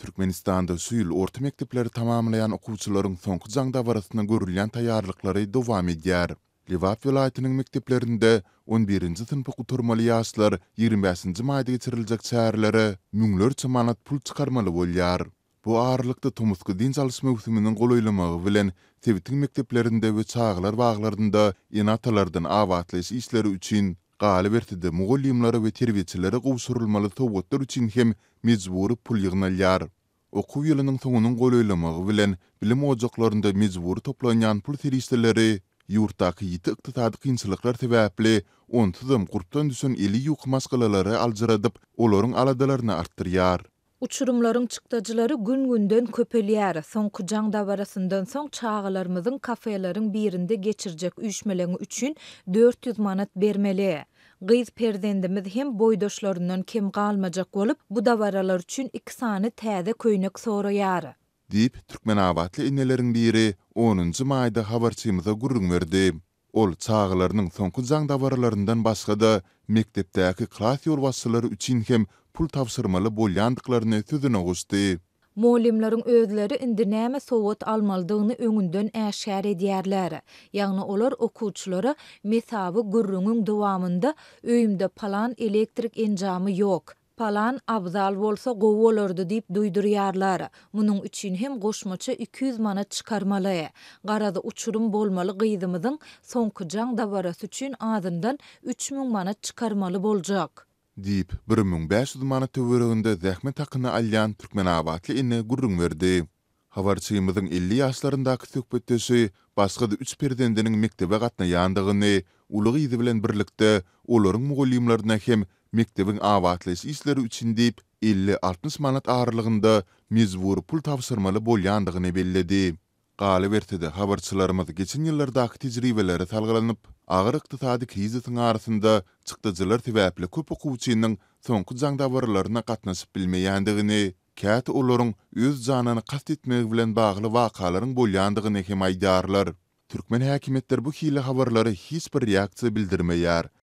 Türkmenistanda şu ýyl orta mekdepleri tamamlaýan okuwçylaryň soňky jaň dabarasyna görülýän taýýarlyklary dowam edýär. Lebap welaýatynyň mekdeplerinde on birinji synpy gutarmaly ýaşlar 25-nji maýda geçiriljek çärelere müňlerçe manat pul çykarmaly bolýar. Bu aralykda tomusky dynç alyş möwsüminiň golaýlamagy bilen sebitiň mekdeplerinde we çagalar baglarynda ene-atalardan abatlaýyş işleri üçin, galyberse-de mugallymlara we terbiýeçilere gowşurylmaly sowgatlar üçin hem mejbury pul ýygnalýar. Okuw ýylynyň soňunyň golaýlamagy bilen bilim ojaklarynda mejbury toplanýan pul serişdeleri ýurtdaky ýiti ykdysady kynçylyklar sebäpli onsuzam gurpdan düşen eli ýuka maşgalalary aljyradyp, olaryň aladalaryny artdyrýar. Uçurymlaryň çykdajylary gün-günden köpelýär. Soňky jaň dabarasyndan soň çagalarymyzyň kafeleriň birinde geçirjek üýşmeleňi üçin 400 manat bermeli. Gyz perzendimiz hem boýdaşlaryndan kem galmajak bolup, bu dabaralar üçin iki sany täze köýnek soraýar. Diýip, türkmenabatly eneleriň biri onunjy maýda habarçymyza gürrüň berdi. Ol çagalarynyň soňky jaň dabaralaryndan başga-da, mekdepdäki klas ýolbaşçylary üçin hem pul tabşyrmaly bolýandyklaryny sözüne goşdy. Mugallymlaryň özleri indi näme sowgat almalydygyny öňünden äşgär edýärler. Ýagny olar okuwçylara mesawy gürrüňiň dowamynda öýümde palan elektrik enjamy ýok, Palan abzal bolsa gowy bolardy diýip duýdurýarlar. Munuň üçin hem goşmaça 200 manat çykarmaly. Garaz, uçurym bolmaly gyzymyzyň soňky jaň dabarasy üçin azyndan 3000 manat çykarmaly boljak. Diýip, 1500 manat töwereginde zähmet hakyny alýan türkmenabatly ene gürrüň berdi. Habarçymyzyň 50 ýaşlaryndaky söhbetdeşi başga-da üç perzendiniň mekdebe gatnaýandygyny, uly gyzy bilen birlikde olaryň mugallymlaryna hem mekdebiň abatlaýyş işleri üçin diýip, 50-60 manat aralygynda mejbury pul tabşyrmaly bolýandygyny belledi. Galyberse-de, habarçylarymyz geçen ýyllardaky tejribelere salgylanyp, agyr ykdysady krizisiň arasynda çykdajylar sebäpli köp okuwçynyň soňky jaň dabaralaryna gatnaşyp bilmeýändigini, Käte olaryň öz janyna kast etmegi bilen bagly wakalaryň bolýandygyny hem aýdýarlar. Türkmen häkimiýetleri bu hili habarlara hiç bir reaksiýa bildirmeýär.